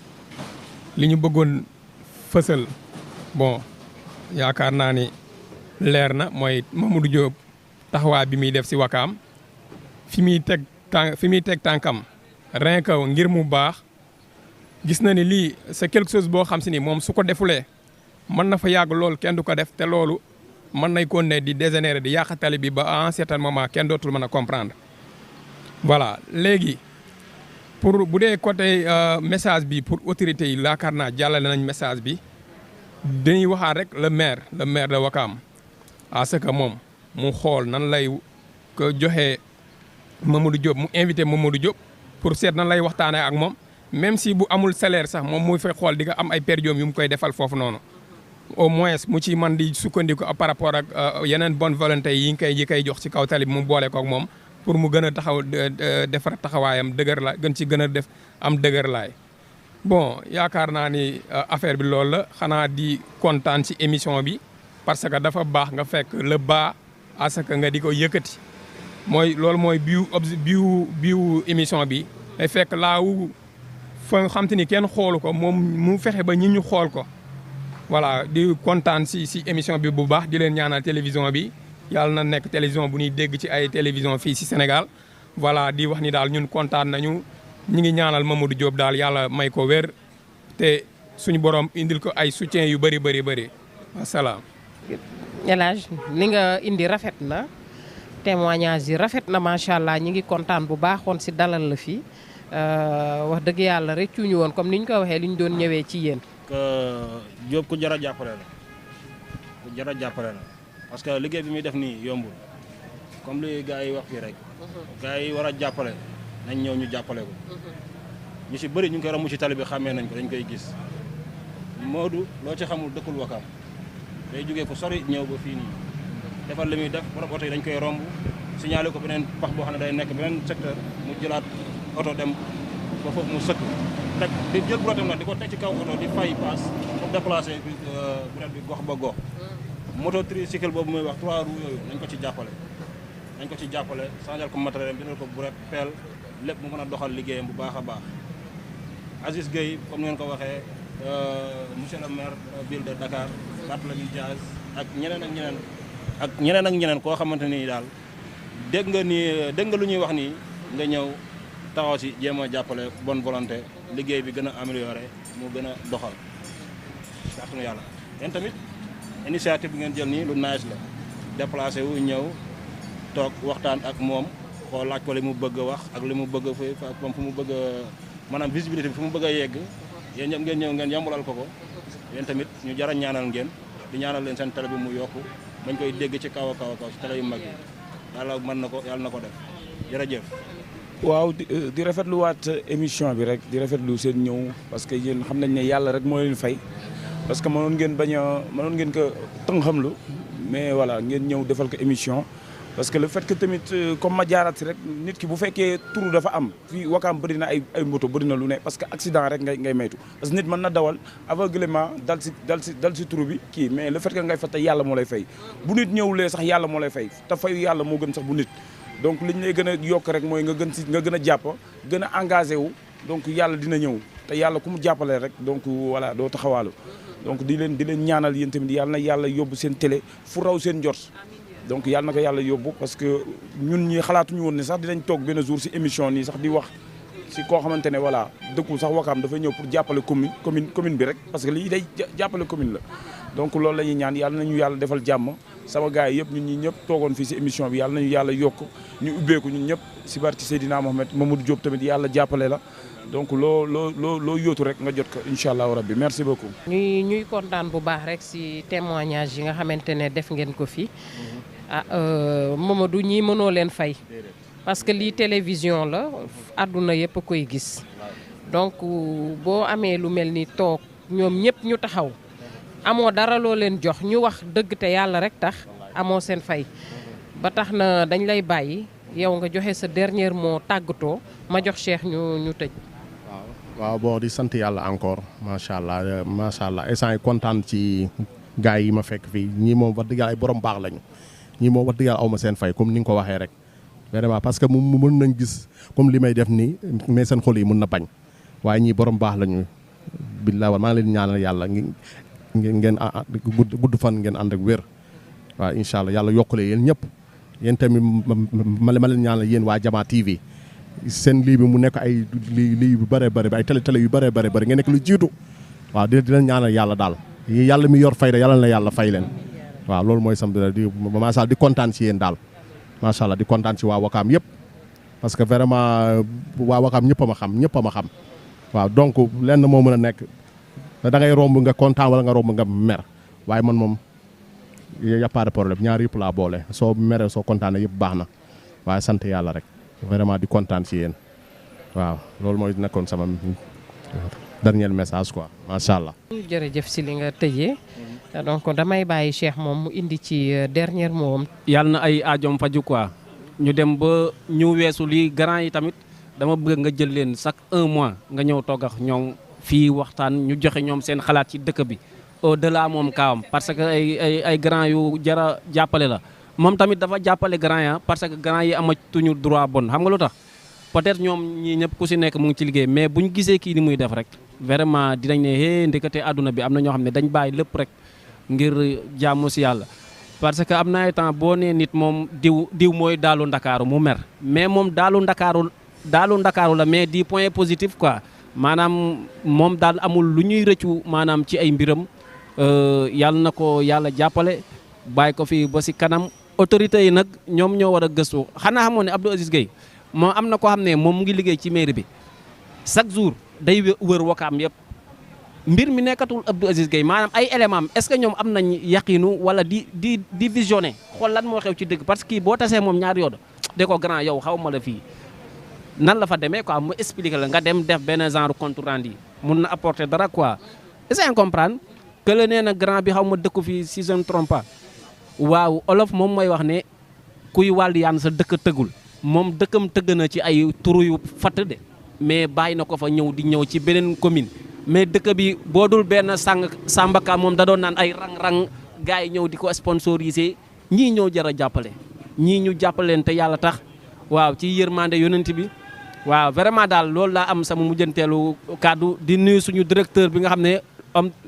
li ñu bëggoon fësal bon yaakaar naa ni leer na mooy Mamadou Diop taxawaay bi muy def si Wakaam fi muy teg tànkam rien que ngir mu baax gis na ni lii c'est quelque chose boo xam si ni moom su ko defulee mën na fa yàgg loolu kenn du ko def te loolu mën nay kon ne di dégénérer di yàq tali bi ba à un certain moment kenn dootul mën a comprendre voilà léegi pour bu dee côté message bi pour autorités yi yaakaar naa jàllale nañ message bi dañuy waxaat rek le maire de Wakaam à ce que moom mu xool nan lay ko joxee Mamadou Diop mu invité Mamadou Diop pour seet nan lay waxtaanee ak moom même si bu amul salaire sax moom muy fay xool di nga am ay per diem yu mu koy defal foofu noonu au moins mu ci man di sukkandiku par rapport ak yeneen bonne volonté yi koy jox ci kaw tali bi mu boole ko ak moom pour mu gën a taxaw defar taxawaayam dëgër la gën ci gën a def am dëgër laay bon yaakaar naa ni affaire bi loolu la xanaa di kontaan ci émission bi parce que dafa baax nga fekk le bas à ce que nga di ko yëkkati mooy loolu mooy biu émission bi day fekk laawu fa nga xam te ni kenn xoolu ko moom mu fexe ba ñi ñu xool ko voilà di kontaan si émission bi bu baax di leen ñaanal télévision bi yàlla na nekk télévision bu ñuy dégg ci ay télévision fii si Sénégal voilà di wax ni daal ñun kontaan nañu ñi ngi ñaanal Mamadou Diop daal yàlla may ko wér te suñu borom indil ko ay soutien yu bëri bëri wasalaam. El Hadj li nga indi rafet na témoignage yi rafet na macha allah ñi ngi kontaan bu baaxoon si dalal la fii wax dëgg yàlla rëccuñu woon comme ni ñu ko waxee li ñu doon ñëwee ci yéen. Diop ku jar a jàppale la ku jar a jàppale la parce que liggéey bi muy def nii yombul comme li gars yi wax fii rek. gars yi war a jàppale nañ ñëw ñu jàppale ko. ñu si bëri ñu ngi koy romb ci tali bi xàmmee nañ ko dañ koy gis Modou loo ci xamul dëkkul Wakaam day jógee fu sori ñëw ba fii nii defal li muy def borom oto yi dañ koy romb signalé ko beneen pax boo xam ne day nekk beneen secteur mu jëlaat oto dem ba foofu mu sëkk teg di jël brotem nag di ko teg ci kaw oto di fay paas pour déplacer buret bi gox ba gox moto tricycle boobu muy wax 3 roues yooyu nañ ko ci jàppale changel ko matériel bindal ko buret peel lépp mu mën a doxal liggéeyam bu baax a baax Aziz Gueye comme ni ngeen ko waxee monsieur le maire ville de Dakar Barthélémy Dias ak ñeneen ak ñeneen koo xamante ni daal dégg nga lu ñuy wax nii nga ñëw taxaw si jéem a jàppale bonne volonté liggéey bi gën a amélioré mu gën a doxal kàttanu yàlla. yéen tamit initiative bi ngeen jël nii lu nice la déplacé wu ñëw toog waxtaan ak moom xool laaj ko li mu bëgg a wax ak li mu bëgg a fu mu bëgg a maanaam visibilité bi fu mu bëgg a yegg yéen ñëpp ngeen ñëw ngeen yombalal ko yéen tamit ñu jar a ñaanal ngeen di ñaanal leen seen télé bi mu yokku bañ koy dégg ci kaw a kaw ci télé yu mag yi yàlla mën na ko yàlla na ko def jërëjëf. waaw di rafetluwaat émission bi rek di rafetlu seen ñëw parce que yéen xam nañ ne yàlla rek moo leen fay parce que mënoon ngeen ko tënxamlu mais voilà ngeen ñëw defal ko émission. parce que le fait que tamit comme ma jaarat si rek nit ki bu fekkee turu dafa am fii Wakaam bëri na ay moto bëri na lu ne parce que accident rek ngay maytu parce que nit mën na dawal aveuglément dal si turu bi kii mais le fait que ngay fa te yàlla moo lay fay bu nit ñëwulee sax yàlla moo lay fay te fayu yàlla moo gën sax bu nit donc liñ lay gën a yokk rek mooy nga gën a jàpp gën a engagé wu donc yàlla dina ñëw te yàlla ku mu jàppalee rek donc voilà doo taxawaalu donc di leen ñaanal yéen tamit yàlla na yàlla yóbbu seen télé fu raw seen njort donc yàlla na ko yàlla yóbbu parce que ñun ñi xalaatuñu woon ne sax dinañ toog benn jour ci émission nii sax di wax ci koo xamante ne voilà dëkkul sax Wakaam dafay ñëw pour jàppale commune bi rek parce que lii day jàppale commune la donc loolu la ñuy ñaan yàlla nañu yàlla defal jàmm sama gars yi yëpp ñun ñi ñëpp toogoon fii ci émission bi yàlla nañu yàlla yokk ñu ubbeeku ñun ñëpp ci barki Seydina Mohamed Mamadou Diop tamit yàlla jàppale la donc loo yóotu rek nga jot ko incha allahu rabbi merci beaucoup. ñuy kontaan bu baax rek ci témoignage yi nga xamante ne def ngeen ko fi. Mamadou ñii mënoo leen fay parce que lii télévision la àdduna yëpp a koy gis donc boo amee lu mel ni toog ñoom ñëpp ñu taxaw amoo dara loo leen jox ñu wax dëgg te yàlla rek tax amoo seen fay ba tax na dañ lay bàyyi yow nga joxe sa dernier mot tàggatoo ma jox Cheikh ñu tëj. waaw bon di sant yàlla encore macha allah instant yi kontaan ci gars yi ma fekk fii ñii moom wax dëgg yàlla ay borom baax lañu. ñii moom wax dëgg yàlla aw ma seen fay comme ni nga ko waxee rek vraiment parce que mu mën nañ gis comme li may def nii mais seen xol yi mën na bañ waaye ñii borom baax lañu billaay maa ngi leen ñaanal yàlla ngeen gudd fan ngeen ànd ak wér waaw incha allah yàlla yokkule yéen ñëpp yéen tamit ma leen ñaanal yéen waa Jama TV seen lii bi mu nekk ay lii yu bëree bëri ay télé yu bëree bëri ngeen nekk lu jiitu waaw di leen ñaanal yàlla daal yàlla mi yor fayda yàlla na yàlla fay leen waaw loolu mooy sam di macha allah di kontaan ci yéen daal macha allah di kontaan ci waa Wakaam yëpp parce que vraiment waa Wakaam ñëpp a ma xam waaw donc lenn moo mën a nekk da ngay romb nga kontaan wala nga romb nga mer waaye man moom y a pas de problème ñaar yëpp laa boole soo meree soo kontaanee yëpp baax na waaye sant yàlla rek vraiment di kontaan ci yéen waaw loolu mooy nekkoon sama dernier message quoi macha allah. jërëjëf si li nga tëjee. donc damay bàyyi Cheikh moom mu indi ci dernier mot. yàlla na ay aajoom faju quoi ñu dem ba ñu weesu lii grand yi tamit dama bëgg nga jël leen chaque 1 mois nga ñëw toog ak ñoom fii waxtaan ñu joxe ñoom seen xalaat ci dëkk bi au delà moom kaawam parce que ay grand yu jara jàppale la moom tamit dafa jàppale grand ya parce que grand yi amatuñu droit bon xam nga lu tax peut-être ñoom ñii ñëpp ku si nekk mu ngi ci liggéey mais buñ gisee kii ni muy def rek vraiment dinañ ne hé ndekete àdduna bi am na ñoo xam ne dañ bàyyi lépp rek ngir jaamu si yàlla parce que am na ay temps boo nee nit moom diw mooy daalu ndakaaru mu mer mais moom daalu ndakaaru daalu Ndakaaru la mais di point positif quoi maanaam moom daal amul lu ñuy rëccu maanaam ci ay mbiram yàlla na ko yàlla jàppale bàyyi ko fi ba si kanam autorités yi nag ñoom ñoo war a gëstu xanaa xamoon ne Abdou Aziz Gueye moo am na koo xam ne moom mu ngi liggéey ci mairie bi chaque jour day wër Wakaam yëpp mbir mi nekkatul Abdou Aziz Gueye maanaam ay élément am est-ce que ñoom am nañ yaqinu wala di visionné xool lan moo xew ci dëgg parce que kii boo tasee moom ñaari yoon de ko grand yow xaw ma la fii nan la fa demee quoi mu expliqué la nga dem def benn genre compte rendu yi mun na apporter dara quoi est-ce que comprendre que le nee na grand bi xaw ma dëkku fii si je ne trompe pas waaw olof moom mooy wax ne kuy wàll yaan sa dëkk tëggul moom dëkkam tëgg na ci ay turu yu fatt de mais bàyyi na ko fa ñëw di ñëw ci beneen commune mais dëkk bi boo dul benn sambaka moom da doon naan ay rang-rang gars yi ñëw di ko sponsoriser ñii ñëw jar a jàppale ñii ñu jàppale leen te yàlla tax waaw ci yërmande yonent bi waaw vraiment daal loolu laa am sama mujjanteelu kàddu di nuyu suñu directeur bi nga xam ne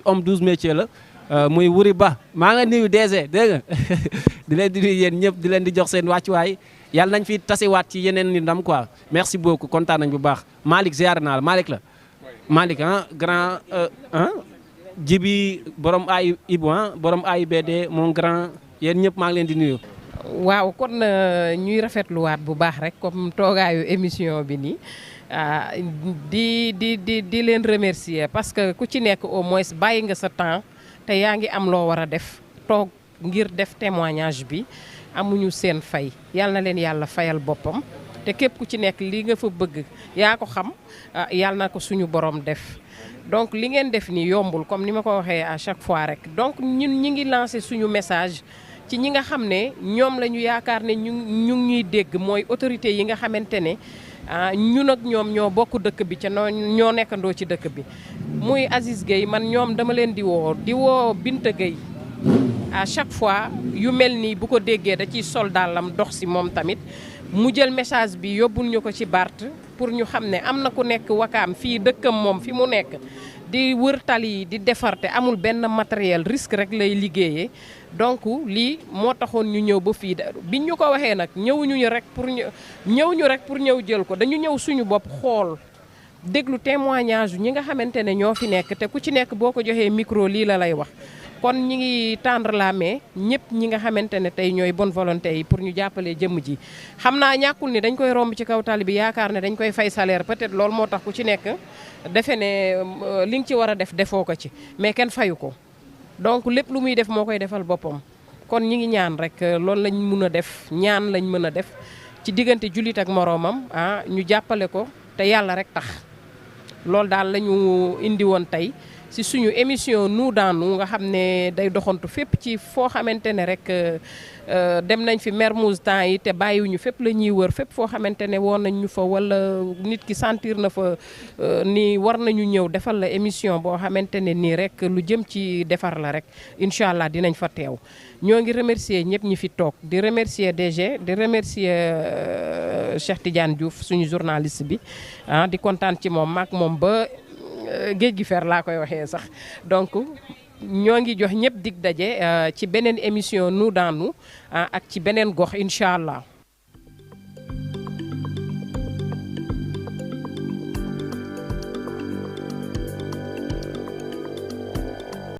homme 12 métiers la muy Wuri Ba maa nga nuyu DG dégg nga di leen di nuyu yéen ñëpp di leen di jox seen wàccuwaay yàlla nañ fi tasewaat ci yeneen ni ndam quoi merci beaucoup kontaan nañ bu baax Malick ziar naa la Malick la Malick grand Jibi borom ay Ibu borom AIBD mon grand yéen ñëpp maa ngi leen di nuyu. waaw kon ñuy rafetluwaat bu baax rek comme toogaayu émission bi nii di leen remercier parce que ku ci nekk au moins bàyyi nga sa temps te yaa ngi am loo war a def toog ngir def témoignage bi amuñu seen fay yàlla na leen yàlla fayal boppam te képp ku ci nekk li nga fa bëgg yaa ko xam yàlla na ko suñu borom def donc li ngeen def nii yombul comme ni ma ko waxee à chaque fois rek donc ñun ñi ngi lancé suñu message ci ñi nga xam ne ñoom la ñu yaakaar ne ñu ngi ñuy dégg mooy autorité yi nga xamante ne ñun ak ñoom ñoo bokk dëkk bi ca ñoo nekkandoo ci dëkk bi muy Aziz Gueye man ñoom dama leen di woo Binta Gueye à chaque fois yu mel nii bu ko déggee da ciy sol dàllam dox si moom tamit mu jël message bi yóbbul ñu ko ci Bart pour ñu xam ne am na ku nekk Wakaam fii dëkkam moom fi mu nekk di wër tali yi di defar te amul benn matériel risque rek lay liggéeyee donc lii moo taxoon ñu ñëw ba fii biñ ñu ko waxee nag ñëw rek pour ñëw jël ko dañu ñëw suñu bopp xool déglu témoignage ñi nga xamante ne ñoo fi nekk te ku ci nekk boo ko joxee micro lii la lay wax kon ñi ngi tendre la main ñëpp ñi nga xamante ne tey ñooy bonne volonté yi pour ñu jàppale jëmm ji xam naa ñàkkul ni dañ koy romb ci kaw tali bi yaakaar ne dañ koy fay salaire peut-être loolu moo tax ku ci nekk defe ne li nga ci war a def defoo ko ci mais kenn fayu ko donc lépp lu muy def moo koy defal boppam kon ñi ngi ñaan rek loolu lañ mën a def ñaan lañ mën a def ci diggante jullit ak moroomam ñu jàppale ko te yàlla rek tax loolu daal la ñu indi woon tey si suñu émission Nous dans Nous nga xam ne day doxantu fépp ci foo xamante ne rek dem nañ fi Mermoz temps yi te bàyyiwuñu fépp la ñuy wër fépp foo xamante ne woon nañ ñu fa wala nit ki sentir na fa ni war nañu ñëw defal la émission boo xamante ne nii rek lu jëm ci defar la rek incha allah dinañ fa teew. ñoo ngi remercier ñëpp ñi fi toog di remercier DG di remercier Cheikh Tidiane Diouf suñu journaliste bi di kontaan ci moom maak moom ba. géej gi fer laa koy waxee sax donc ñoo ngi jox ñëpp dig daje ci beneen émission Nous dans Nous ak ci beneen gox incha allah.